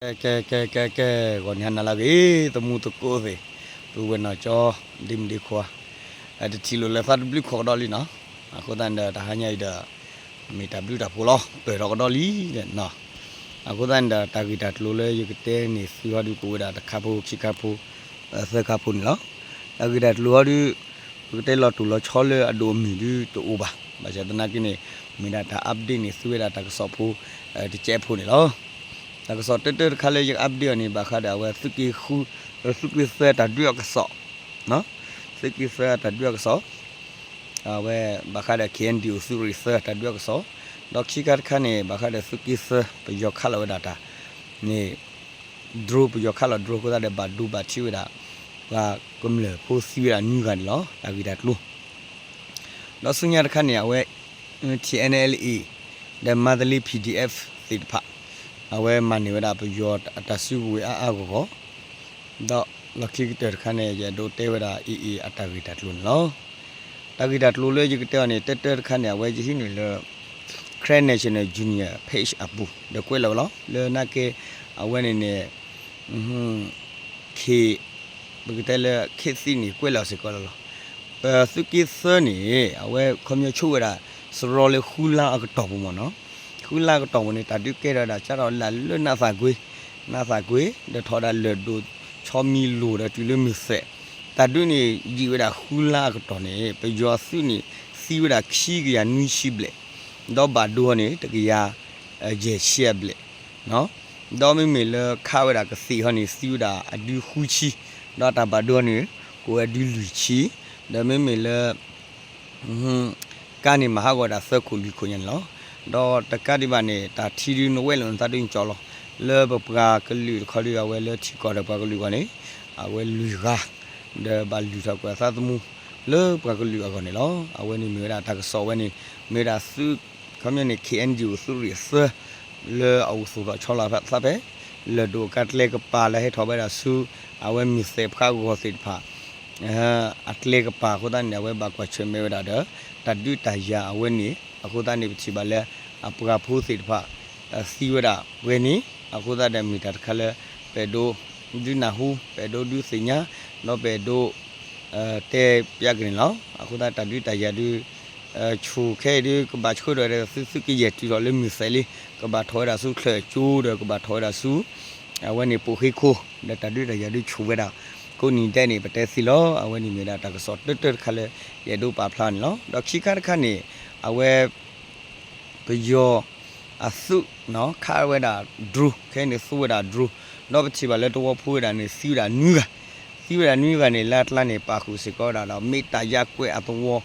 ကဲ ကဲ ကဲ ကဲ ကဲ ဂီၤနံၤဟါနၤလၢအဂ့ၤ သမူသကိးသ့ၣ်, ပုၢ်ဝဲၢ်နီၢ်ကၠီ ဒ့မုၣ်ဒ့ခွါ, တထံၣ်လိာ်လၢသးတဘျုးခီၣ်ကဒီးလံနီၤ. အဃိသတးန့ၣ်ဒီး တဟါညါအံၤဒီး မ့ၢ်တၢ်ဘျုးတၢ်ဖှိၣ်လီၤ ပၢၢ်ထီၣ်ကဒီးလံနီၤ. အဃိသတးန့ၣ်ဒီး တၢ်ဂ့ၢ်တၢ်ကျိၤလၢယကတဲန့ၢ်သုဟီဒုး ကအိၣ်ဝဲဒၣ်တခါဖိခံခါဖိ သၢခါဖိန့ၣ်လီၤ. တၢ်ဂ့ၢ်တၢ်ကျိၤဟီဒုး ပကတဲလီၤတူာ်လီၤဆီလၢအဒိၣ်အမုၢ်ဒုးတအိၣ်ဘၣ်. ဘၣ်ဆၣ်သနာ်က့န့ၣ် မ့ၢ်ဒၣ်တၢ် update န့ၢ်သုဝဲဒၣ်တၢ်ကစီၣ်ဖိ တကဲးဖိန့ၣ်လီၤ. တၢ်ကစီၣ်တၢတၢတခါလၢယက update အီၤန့ၣ် ဘၣ်ဃးဒီးအဝဲသုးက့ဃု သုးက့သၢတၢ်ဒုးအကစီၣ်, သုးက့သၢတၢ်ဒုးအကစီၣ်, အဝဲဘၣ်ဃးဒီး KNDO သုးရ့ၣ်သၢတၢ်ဒုးအကစီၣ်, ဒီးခံခါတခါန့ၣ် ဘၣ်ဃးဒီးသုးက့သၢ ပယီၤခးလီၤဝဲဒၣ်တၢ်န့ၣ် drone ပယီၤခးလီၤ drone အဃိသတးဒီး ဘၣ်ဒိဘၣ်ထံးဝဲဒၣ် ပှၤကမျၢၢ်ဖိသံဝဲဒၣ်နွံဂၤန့ၣ်လီၤ. တၢ်ဂ့ၢ်တၢ်ကျိၤ ဒီးဆူညါတခါန့ၣ် အဝဲ TNLA ဒီးမါတလ့ PDF သ့ၣ်တဖၣ် အဝဲမၤန့ၢ်ဝဲဒၣ်ပယီၤအတၢ်စုကဝဲၤအါအါဂီၢ်ဂီၢ်, ဒီးလီၢ်ခံကတၢၢ်တခါန့ၣ် ယအဲၣ်ဒိးတဲဝဲဒၣ် AA အတၢ်ဂ့ၢ်တၢ်ကျိၤန့ၣ်လီၤ. တၢ်ဂ့ၢ်တၢ်ကျိၤလၢယကတဲအီၤန့ၣ် တၢတၢတခါန့ၣ် အဝဲယဟံးန့ၢ်လၢ Karen National Union page အပူၤ ဒီးကွဲးလီၤဝဲလီၤ. လၢနာ်က့ အဝဲန့ၣ်န့ၣ် ခ့ ပကတဲလၢ ခ့သံန့ၣ် ကွဲးလီၤစ့ၢ်ကီးလီၤလီၤ. ပသုးက့သၢန့ၣ် အဝဲခီပညီဆိဝဲဒၣ် စရီလၢဃုလါအကတီၢ်ပူၤမ့ၢ်နီၤ. ဃုလါအကတီၢ်ပူၤန့ၣ် တၢ်ဒုးကဲထီၣ်ဝဲဒၣ် ကၢ်ထီၣ်လၢ်လၢနးသးကွ့, နးသးကွ့ ဒီးထီၣ်ဝဲဒၣ်လၢၢ်ဒိၣ်ဆီမံၤလိၤဒီးတုၤလၢမုၢ်သဲး, တၢ်ဒုးန့ၣ် ယံာ်ဝဲဒၣ်ဃုလါအကတီၢ်န့ၣ် ပယီၤအသုးန့ၣ် သံဝဲဒၣ်ခံကယၤနွံဆံဘျဲၣ်, ဒီးဘၣ်ဒိဟီန့ၣ် တကယၤ ယဲၢ်ဆံအဘျဲၣ် ဒီးမ့မ့ၢ်လၢခးဝဲဒၣ်ကသ့ၣ်ဟီန့ၣ် သံဝဲဒၣ်အဒုဃုဆံ, ဒီးတၢ်ဘၣ်ဒိန့ၣ် ကအိၣ်ဝဲဒုလွံၢ်ဆံ, ဒီးမ့မ့ၢ်လၢ ကါန့ၣ်မၤဟးဂီၤဒၣ်သၢခိၣ်လွံၢ်ခိၣ်ညါန့ၣ်လီၤ. ဒီးတကးဒံးဘၣ်န့ၣ် တၢ်ထံဒုးနဝဲၢ်လီၤနသးဒုးကၠီလီၤ, လၢပပှၤကလုာ်တခီဒုး အဝဲလၢထံကီၢ်ဒီးပှၤကလုာ်အဂီၢ်န့ၣ် အဝဲလွံၢ်ဂၤ, ဒီးဘၣ်လုၢ်ထီၣ်ကွံာ်အသးသမူ လၢပှၤကလုာ်အဂီၢ်န့ၣ်လီၤ. အဝဲန့ၣ်မ့ၢ်ဝဲဒၣ်တၢ်ကစီၣ်ဝဲန့ၣ် မ့ၢ်ဝဲဒၣ်သုး ခီပညီန့ၣ် KNDO သုးရ့ၣ်သၢ လၢအအိၣ်သူၣ်ထီၣ်ဆီလီၤသးဖဲ လၢၢ်ဒိၣ်အကျဲကပၤလၢဟဲထီၣ်ဝဲဒၣ်ဆူ အဝဲမုၢ်သဲးဖးဂီၤသ့ၣ်တဖၣ် အကျဲကပၤအဃိသတးန့ၣ် အဝဲဘၣ်ကွၢ်ဆၢၣ်မဲာ်ဝဲဒၣ်ဒီး တၢ်ဒုးတၢ်ယၤအဝဲန့ၣ် အဃိသတးန့ၣ် ပထံၣ်ဘၣ်လၢ အပှၤဖိသ့ၣ်တဖၣ် သံဝဲဒၣ်ပှဲၤန့ၣ် အဃိသတးဒီးမ့ၢ်တၢ်တခါလၢ ပအဲၣ်ဒိးဒုးနၢ်ဟူ ပအဲၣ်ဒိးဒုးသ့ၣ်ညါ ဒီးပအဲၣ်ဒိး တဲပျးက့ၤန့ၣ်လီၤ. အဃိသတးတၢ်ဒုးတၢ်ယၤဒုး ဆူၣ်ခဲအံၤဒုး ကဘၣ်ဆှၢဒီးသုသုကယဲၢ်တုၤထီၣ်လၢမုၢ်သဲးလံ ကဘၣ်ထီၣ်ဝဲဒၣ်ဆူချၢၣ်ကၠိဒီးကဘၣ်ထီၣ်ဝဲဒၣ်ဆူ အဝဲန့ၣ်ပိာ်ဃ့ခိၣ် ဒီးတၢ်ဒုးတၢ်ယၤဒုးဆူၣ်ဝဲဒၣ် ကိးနံၤဒဲးန့ၣ် ပတဲသ့လီၤ. အဝဲန့ၣ်မ့ၢ်ဒၣ်တၢ်ကစီၣ်တၢတၢတခါလၢ ယအဲၣ်ဒိးပာ်ဖျါန့ၣ်လီၤ. ဒီးခံခါတခါန့ၣ် အဝဲ ပယီၤအသုး ခးဝဲဒၣ် drone ခဲအံၤန့ၣ် သူဝဲဒၣ် drone ဒီးပထံၣ်ဘၣ်လၢသဝီဖိဝဲဒၣ်န့ၣ် သံဝဲဒၣ်နွံဂၤ, သံဝဲဒၣ်နွံဂၤန့ၣ် လၢအကျါန့ၣ် ပာ်ဃုာ်စ့ၢ်ကီးဝဲဒၣ်ဒီး မ့ၢ်တၢ်ယါကွဲးအသဝီ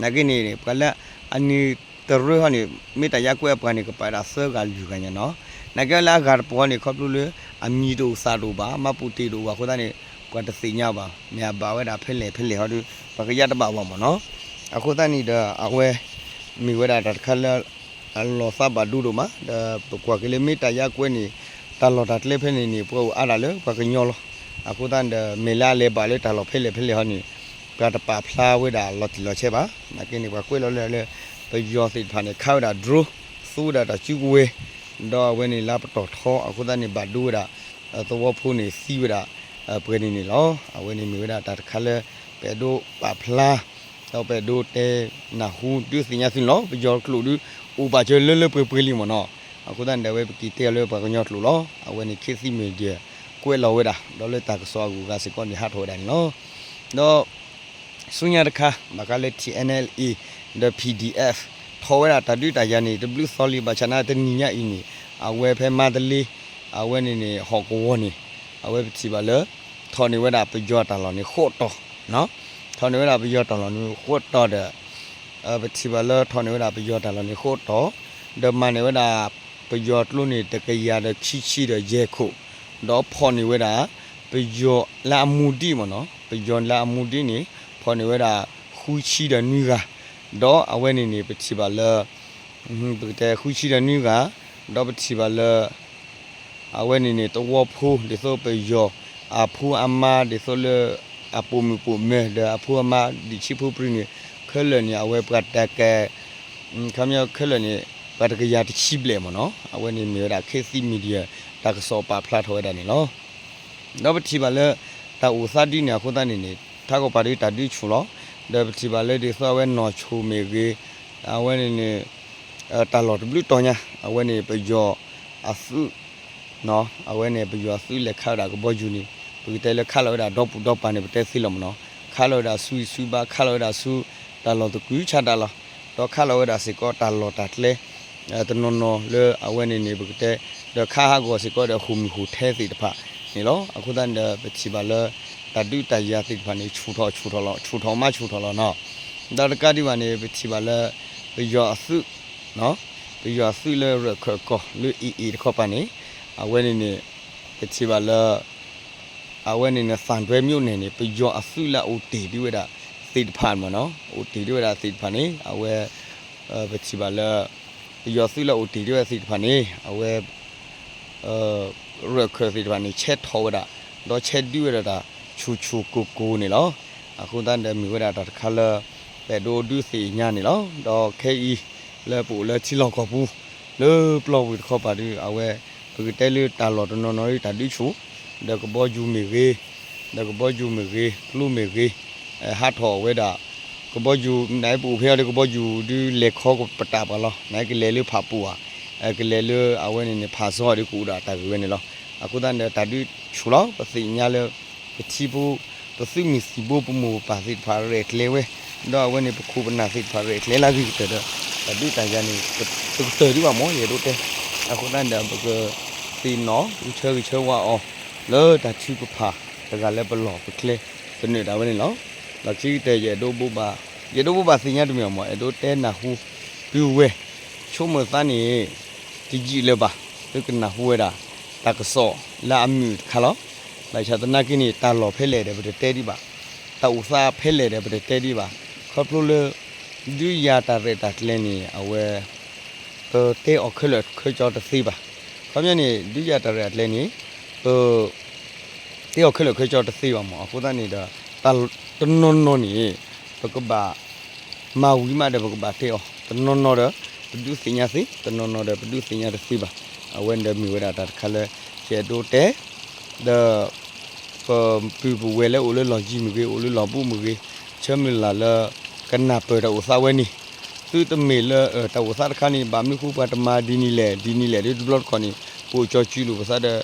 နာ်က့န့ၣ် ပှၤလၢအနံၤတရၢဟီန့ၣ် မ့ၢ်တၢ်ယါကွဲးအပှၤန့ၣ် ကပာ်ဝဲဒၣ်သၢဂၤလွံၢ်ဂၤညါနီၤ. နာ်က့လၢအဂၤတပူၤဟီန့ၣ် ခီဖျိလၢ အမံၤတအိၣ်သးတအိၣ်ဘၣ် မှတ်ပုံတင်တအိၣ်ဘၣ်အဃိသတးန့ၣ် ပှၤတသ့ၣ်ညါဘၣ် မ့ၢ်အဘၣ်ဝဲဒၣ်ဖဲလဲၣ်ဖဲလဲၣ်ဟီဒီး ပှၤကယါတဘၣ်ဘၣ်မ့ၢ်နီၤ. အဃိသတးန့ၣ်ဒီး အဝဲ မ့ၢ်ဝဲဒၣ်တၢ်တခါလၢ အလီၤသးဘၣ်ဒိဒိၣ်မး ဒီးပကွၢ်က့ၤလၢမ့ၢ်တၢ်ယါကွဲးန့ၣ် တၢ်လီၢ်တၢ်ကျဲဖဲန့ၣ်န့ၣ် ပှၤအိၣ်အါဒၣ်လၢပှၤကညီလီၤ. အဃိသတးဒီး မ့ၢ်လၢအလဲၤဘၣ်လၢတၢ်လီၢ်ဖဲလဲၣ်ဖဲလဲၣ်ဟီန့ၣ် ပှၤတပာ်ဖျါဝဲဒၣ်လီၤတံၢ်လီၤဆဲးဘၣ်. နာ်က့န့ၣ် ပှၤကွဲးလီၤလၢလၢ ပယီၤသ့ၣ်တဖၣ်န့ၣ် ခးဝဲဒၣ် drone သူဝဲဒၣ်တၢ်စုကဝဲၤ ဒီးအဝဲန့ၣ်လၢပတီၢ်ထီ အဃိသတးန့ၣ် ဘၣ်ဒိဝဲဒၣ် သဝီဖိန့ၣ်သံဝဲဒၣ် ပှဲၤန့ၣ်န့ၣ်လီၤ. အဝဲန့ၣ်မ့ၢ်ဝဲဒၣ်တၢ်တခါလၢ ပအဲၣ်ဒိးပာ်ဖျါ ဒီးပအဲၣ်ဒိးတဲနၢ်ဟူဒုးသ့ၣ်ညါသုန့ၣ်လီၤ. ပယီၤကျိာ်ဒုး အိၣ်ဘၣ်စၢၤလၢလၢပှဲၤပှဲၤလံမ့ၢ်နီၤ. အဃိသတးန့ၣ်ဒီး အဝဲပက့ၤတဲအီၤလၢပှၤကညီကျိာ်လီၤ. အဝဲန့ၣ် ခေတ်သစ် Media ကွဲးလီၤဝဲဒၣ် ဒီးလၢတၢ်ကစီၣ်အဂုၤအဂၤစ့ၢ်ကီးန့ၣ် ဟးထီၣ်ဝဲဒၣ်န့ၣ်လီၤ. ဒီး ဆူညါတခါ ဘၣ်ဃးလၢ ထံၣ်အဲၣ်အဲၣ်လ်အ့ ဒီး ပီၣ်ဒံၣ်အဲၣ် ထီၣ်ဝဲဒၣ်တၢ်ဒုးတၢ်ယၤန့ၣ် တဘျုးသီလံ ဘၣ်ဆၣ်နာ်တနံၤညါအံၤန့ၣ် အဝဲဖဲမါတလ့ အဝဲန့ၣ်န့ၣ် ဟီၣ်ကဝီၤန့ၣ် အဝဲပထံၣ်ဘၣ်လၢ ထီၣ်န့ၢ်ဝဲဒၣ်ပယီၤတၢ်လီၢ်န့ၣ်ဃိးတီၤ, ထီၣ်န့ၢ်ဝဲဒၣ်ပယီၤတၢ်လီၢ်န့ၣ်ဃိးတီၤဒီး ပထံၣ်ဘၣ်လၢထီၣ်န့ၢ်ဝဲဒၣ်ပယီၤတၢ်လီၢ်န့ၣ်ဃိးတီၤ, ဒီးမၤန့ၢ်ဝဲဒၣ် ပယီၤကျိန့ၣ် တကယၤဒီးခံဆံဒီးယဲၢ်ခိၣ်, ဒီးဖီၣ်န့ၢ်ဝဲဒၣ် ပယီၤလၢအမူဒံးမ့ၢ်နီၤ, ပယီၤလၢအမူဒံးန့ၣ် ဖီၣ်န့ၢ်ဝဲဒၣ် ဃုဆံဒီးနွံဂၤ, ဒီးအဝဲန့ၣ်န့ၣ် ပထံၣ်ဘၣ်လၢ ပကတဲဃုဆံဒီးနွံဂၤ, ဒီးပထံၣ်ဘၣ်လၢ အဝဲန့ၣ်န့ၣ် သဝီဖိ ဒ်သိးပယီၤ အဖိအမါ ဒ်သိးလၢ အပိာ်မုၣ်ပိာ်မၢၤ ဒီးအဖိအမါ ဒံၣ်ဆံဖိပြံန့ၣ် ခဲလၢာ်န့ၣ် အဝဲပှၤတၢ်ကဲ ခီပညီခဲလၢာ်န့ၣ် ပှၤတကယၤတဆံဘျဲၣ်မ့ၢ်နီၤ, အဝဲန့ၣ်မ့ၢ်ဝဲဒၣ် ခေတ်သစ် Media တၢ်ကစီၣ်ပာ်ဖျါထီၣ်ဝဲဒၣ်န့ၣ်လီၤ. ဒီးပထံၣ်ဘၣ်လၢ တၢ်အိၣ်သးဒ်န့ၣ်အဃိသတးန့ၣ်န့ၣ် ထးကီၢ်ပၤဒုးတၢ်ဒုးဆူၣ်လီၤ. ဒီးပထံၣ်ဘၣ်လၢဒ်သိးအဝဲနီၢ်ဆိၣ်မ့ၢ်ဂ့ၤ, အဝဲန့ၣ်န့ၣ် တၢ်လီၢ်တဘျုးတီၤညါ အဝဲန့ၣ်ပယီၤအသုး အဝဲန့ၣ်ပယီၤအသုးလဲၤခးဝဲဒၣ်ကဘီယူၤန့ၣ် ပကတဲလၢခးလီၤဝဲဒၣ်ဒီပူၤဒီပၤန့ၣ် ပတဲသ့လီၤမ့ၢ်နီၤ, ခးလီၤဝဲဒၣ်ဆူဂံၢ်ဆူဘါ ခးလီၤဝဲဒၣ်ဆူ တၢ်လီၢ်သကုၤဆးဒးလီၤ. ဒီးခးလီၤဝဲဒၣ်စ့ၢ်ကီးတၢ်လီၢ်တၢ်ကျဲ တနီၤနီၤလၢအဝဲန့ၣ်န့ၣ် ပကတဲ ဒီးခးဟးဂီၤစ့ၢ်ကီးဒီးဟူးမုၢ်ဟူးထဲသ့ၣ်တဖၣ်န့ၣ်လီၤ. အဃိသတးန့ၣ်ဒီး ပထံၣ်ဘၣ်လၢ တၢ်ဒုးတၢ်ယၤသ့ၣ်တဖၣ်န့ၣ် ဆူၣ်ထီၣ်ဆူၣ်ထီၣ်လီၤ, ဆူၣ်ထီၣ်မးဆူၣ်ထီၣ်လီၤနီၤ. ဒီးတကးဒံးဘၣ်န့ၣ် ပထံၣ်ဘၣ်လၢ ပယီၤအသုး ပယီၤအသုးလၢရၢၢ်ခၢၣ်ကီၢ်လၢ AA တခီပၤန့ၣ် အဝဲန့ၣ်န့ၣ် ပထံၣ်ဘၣ်လၢ အဝဲန့ၣ်န့ၣ် သံတွဲမြို့နယ်န့ၣ် ပယီၤအသုးလၢအအိၣ်တ့ၢ်ဒံးဝဲဒၣ်သ့ၣ်တဖၣ်မ့ၢ်နီၤ, အိၣ်တ့ၢ်ဒံးဝဲဒၣ်သ့ၣ်တဖၣ်န့ၣ် အဝဲ ပထံၣ်ဘၣ်လၢ ပယီၤသုးလၢအအိၣ်တ့ၢ်ဒံးဝဲဒၣ်သ့ၣ်တဖၣ်န့ၣ် အဝဲ ရၢၢ်ခၢၣ်သ့ၣ်တဖၣ်န့ၣ် ဆဲးထီၣ်ဝဲဒၣ် ဒီးဆဲးဒုးဝဲဒၣ်တၢ်ဆူၣ်ဆူၣ်ကိၢ်ကိၢ်န့ၣ်လီၤ. အဃိသတးဒီးမ့ၢ်ဝဲဒၣ်တၢ်တခါလၢ ပအဲၣ်ဒိးဒုးသ့ၣ်ညါန့ၣ်လီၤ. ဒီးခဲအံၤ လၢပအိၣ်လၢထံလီၢ်ကီၢ်ပူၤ လၢပျီပူၤတခီပၤဒုး အဝဲ ပကတဲလၢတၢ်လီၢ်တနီၤနီၤဒုးတၢ်ဒုးဆူၣ် ဒီးကဘီယူၤမ့ၢ်ဂ့ၤ ဒီးကဘီယူၤမ့ၢ်ဂ့ၤ ကျိမ့ၢ်ဂ့ၤ ဟးထီၣ်ဝဲဒၣ် ကဘီယူၤ နပအိၣ်ဖဲအံၤဒီးကဘီယူၤဒုးလဲၤခီပတာ်ပှၤလီၤ. နကလဲၤလၢဖးပူၤဧါ, ကလဲၤလၢအဝဲန့ၣ်န့ၣ် ဖးစီဒီးကအိၣ်ဒီးတၢ်ဂ့ၢ်ဝဲန့ၣ်လီၤ. အဃိသတးန့ၣ်ဒီးတၢ်ဒုးဆူၣ်လီၤ. ပသ့ၣ်ညါလၢ ပထံဖိ ပသုးမုၢ်သံၣ်ဘိ ပမိၢ်ပပၢ်သ့ၣ်တဖၣ်ရဲၣ်ကျဲၤဝဲ, ဒီးအဝဲန့ၣ် ပခိၣ်ပနၢ်သ့ၣ်တဖၣ်ရဲၣ်ကျဲၤလၢအဂ့ၤကတၢၢ်ဒီး တၢ်ဒုးတၢ်ယၤန့ၣ် တကတၢၢ်ဒံးဘၣ်မ့ၢ် ယအဲၣ်ဒိးတဲ. အဃိသတးန့ၣ်ဒီး ပကသ့ၣ်နီၣ် ဂုာ်ဆၢဂ့ၤဆၢဝါအီၤ လၢတၢ်ထုကဖၣ်တဂၤလၢပလီၢ်ပကျဲသနၢၣ်ဒၣ်ဝဲန့ၣ်လီၤ. လီၢ်ခံကတၢၢ် ယအဲၣ်ဒိးဘိးဘၣ် ယအဲၣ်ဒိးဘိးဘၣ်သ့ၣ်ညါတမံၤမ့ၢ် အဲၣ်ဒိးတဲနၢ်ဟူ ပုၢ်ဝဲၢ် ဆိကမိၣ်သးန့ၣ် တယံာ်လၢၤဘၣ် သုကနၢ်ဟူဝဲဒၣ် တၢ်ကစီၣ်လၢအမုာ်တခါလီၤ. ဘၣ်ဆၣ်သနာ်က့န့ၣ် တၢ်လီၢ်ဖဲလဲၣ်ဒီး ပတတဲဒံးဘၣ်, တၢ်အိၣ်သးဖဲလဲၣ်ဒီး ပတတဲဒံးဘၣ်, ခီဖျိလၢ ဒုးယၤတၢ်ရဲၣ်တၢ်ကျဲၤန့ၣ် အဝဲ ပတဲအီၤခဲလၢာ်ခဲဆ့တသ့ဘၣ်. ခီပညီန့ၣ် ဒုးယၤတၢ်ရဲၣ်တၢ်ကျဲၤန့ၣ် ပ တဲအီၤခဲလၢာ်ခဲဆ့တသ့ဘၣ်မ့ၢ် အဃိသတးန့ၣ်ဒီး တၢ်တနီၤနီၤန့ၣ် ပကဘၣ်မၤဝံၤမးဒီး ပကဘၣ်တဲအီၤ တနီၤနီၤဒီး ပဒုးသ့ၣ်ညါသ့ တနီၤနီၤဒီး ပဒုးသ့ၣ်ညါတသ့ဘၣ်. အဝဲန့ၣ်ဒီးမ့ၢ်ဝဲဒၣ်တၢ်တခါလၢ ယအဲၣ်ဒိးတဲ ဒီး ပပုၢ်ပဝဲၢ်လၢအိၣ်လၢလီၢ်ယံၤမ့ၢ်ဂ့ၤ အိၣ်လၢလီၢ်ဘူးမ့ၢ်ဂ့ၤ ဆၢမုၢ်လၢ်လၢ ကနၢ်ပၢၢ်တၢ်အိၣ်သးဝဲန့ၣ် သုတမ့ၢ်လၢ တၢ်အိၣ်သးတခါန့ၣ် ဘၣ်မနုၤဃိပှၤတမၤဒ်န့ၣ်လဲၣ် ဒ်န့ၣ်လဲၣ် ဒီးတဘျီတခီၣ်န့ၣ် ပအိၣ်ကၠီၤစုလိာ်ပသးဒီး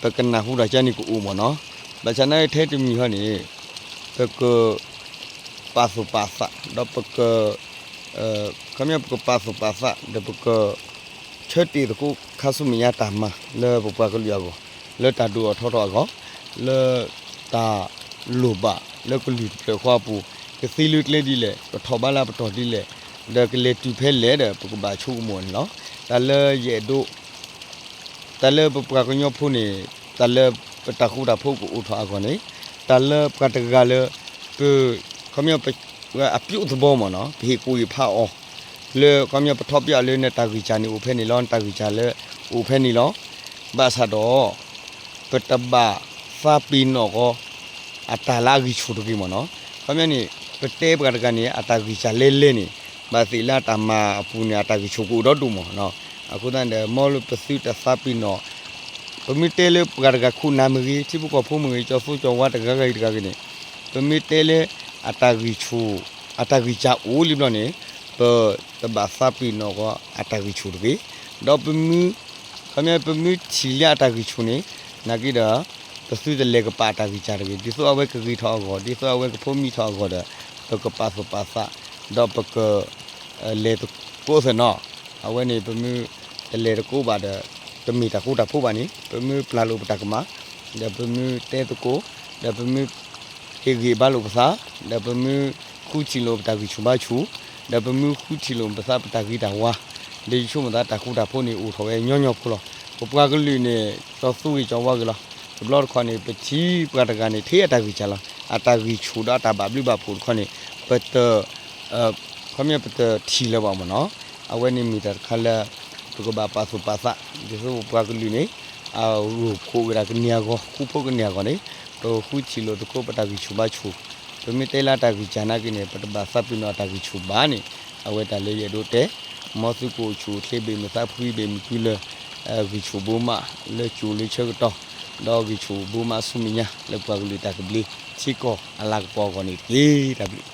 ပကနၢ်ဟူတၢ်ကါန့ၣ်ကအိၣ်မ့ၢ်နီၤ. ဘၣ်ဆၣ်နာ်က့ထဲတမံၤဟီန့ၣ် ပက ပာ်သူၣ်ပာ်သး ဒီးပက ခီပညီပကပာ်သူၣ်ပာ်သး ဒီးပက ဆၢတ့ၢ်သကိးခါဆူမဲာ်ညါတၢ်မၤလၢပပှၤကလုာ်အဂီၢ်, လၢတၢ်ဒိၣ်အထီထီၣ်အဂီၢ်, လၢတၢ်လိၣ်ဘၣ်လၢကလုာ်တဖျၢၣ်ဃီအပူၤ, ကသံလၢကျဲဒ်လဲၣ်, ကထီၣ်ဘးလၢအပတီၢ်ဒ်လဲၣ်, ဒီးကလဲၤတုၤဖဲလဲၣ်ဒီး ပကဘၣ်ဆိကမိၣ်န့ၣ်လီၤ. တၢ်လၢယအဲၣ်ဒိး တၢ်လၢပပှၤကညီဖိန့ၣ် တၢ်လၢပတၢ်ဃူတၢ်ဖိးကအိၣ်ထီၣ်အဂီၢ်န့ၣ် တၢ်လၢပှၤတဂၤလၢ ပ ခီပညီ ပ အပြုသဘောမ့ၢ်နီၤ ပဟ့ၣ်ကူၣ်ဟ့ၣ်ဖးအီၤ လၢခီပညီ ပထီၣ်ပယီၤလၢနတၢ်ဂံၢ်စၢ်န့ၣ်အိၣ်ဖဲန့ၣ်လီၤ နတၢ်ဂံၢ်စၢ်လၢအိၣ်ဖဲန့ၣ်လီၤ. ဘၣ်ဆၣ်ဒီး ပတဘၣ်သးပ့ၤနီၣ်ဃီ အတၢ်လၢအဂံၢ်ဆူၣ်တဂ့ၤမ့ၢ်နီၤ. ခီပညီန့ၣ် ပတဲပှၤတဂၤန့ၣ် အတၢ်ဂံၢ်စၢ်လဲလဲန့ၣ် ဘၣ်သ့ၣ်လၢအတၢ်မၤအပူၤန့ၣ် အတၢ်ဂံၢ်ဆူၣ်ကအိၣ်ဒီဒူၣ်မ့ၢ်နီၤ. အဃိသတးန့ၣ်ဒီး မ်လၢပသုတသးပ့ၤနီၣ် ပမ့ၢ်တဲလၢပှၤတဂၤခိၣ်နၢ်မ့ၢ်ဂ့ၤ ထံဖိကီၢ်ဖိမ့ၢ်ဂ့ၤ ကၠီၤသိကၠီၤဝါတဂၤဂၤအံၤတဂၤဂ့ၤန့ၣ် ပမ့ၢ်တဲလၢ အတၢ်ဂံၢ်ဆူၣ် အတၢ်ဂံၢ်စၢ်အိၣ်လံဘျီန့ၣ် ပတဘၣ်သးပ့ၤနီၣ်ဃီ အတၢ်ဂံၢ်ဆူၣ်တဂ့ၤ. ဒီးပမ့ၢ် ခီပညီ ပမ့ၢ်ထံၣ်လၢအတၢ်ဂံၢ်ဆူၣ်န့ၣ် နာ်က့ဒီး ပသုတလဲၤကပာ်အတၢ်ဂံၢ်စၢ်တဂ့ၤ. ဒ်သိးအဝဲကဂ့ၤထီၣ်အဂီၢ် ဒ်သိးအဝဲကဖိမံထီၣ်အဂီၢ်ဒီး ပကပာ်သူၣ်ပာ်သး ဒီးပက လဲၤသကိးသ့ၣ်နီၤ. အဝဲန့ၣ် ပမ့ၢ်တလဲၤသကိးဘၣ်ဒီး တမ့ၢ်တၢ်ဃူတၢ်ဖိးဘၣ်န့ၣ် ပမ့ၢ်ပျၢ်လိာ်ပတၢ်ကမၣ် ဒီးပမ့ၢ်တဲသကိး ဒီးပမ့ၢ် ဟ့ၣ်ဂံၢ်ဘါလိာ်ပသး ဒီးပမ့ၢ်ဃုထံၣ်လိာ်ပတၢ်ဂံၢ်ဆူၣ်ဘါဆူၣ် ဒီးပမ့ၢ်ဃုထံၣ်လိာ်ပသးပတၢ်ဂ့ၤတၢ်ဝါ ဒီးယဆိကမိၣ်သးတၢ်ဃူတၢ်ဖိးန့ၣ် အိၣ်ထီၣ်ဝဲညီညီဖိလီၤ. ပပှၤကလုာ်န့ၣ် ကၠီၤသူဂ့ၤကၠီၤဝါဂ့ၤလီၤ. တဘျီတခီၣ်န့ၣ် ပထံၣ်ပှၤတဂၤန့ၣ် ထဲအတၢ်ဂံၢ်စၢ်လီၤ. အတၢ်ဂံၢ်ဆူၣ်ဒီးအတၢ်ဘၣ်ဘျုးဘၣ်ဖှိၣ်တခီန့ၣ် ပတ ခီပညီပတထံၣ်လၢၤဘၣ်မ့ၢ်နီၤ. အဝဲန့ၣ်မ့ၢ်တၢ်တခါလၢ ပကဘၣ်ပာ်သူၣ်ပာ်သး ဒ်သိးပပှၤကလုာ်န့ၣ် အဂိၢ်ခိၣ်ဝဲဒၣ်ကန့ၢ်အဂီၢ် ဃူဖိကန့ၢ်အဂီၢ်န့ၣ် ပဃုထံၣ်လိာ်သကိးပတၢ်ဂံၢ်ဆူၣ်ဘါဆူၣ် ပမ့ၢ်တဲလၢတၢ်ဂံၢ်စၢ်နာ်က့န့ၣ် ပတဘၣ်သးပ့ၤနီၣ်အတၢ်ဂံၢ်ဆူၣ်ဘၣ်န့ၣ် အဝဲတၢ်လၢယအဲၣ်ဒိးတဲ မ်သုကအိၣ်ဆူၣ်အိၣ်ချ့ဘၣ်မုာ်သးဖှံဘၣ်မုာ်ကုလၢ ဂံၢ်ဆူၣ်ဘိမးလၢကၠိလၢဆၢကတီၢ်, ဒီးဂံၢ်ဆူၣ်ဘိမးဆူမဲာ်ညါလၢပှၤကလုာ်တၢ်သဘျ့ထံကီၢ်အလၤကပီၤအဂီၢ်န့ၣ်တက့ၢ်. တၢ်ဘျုး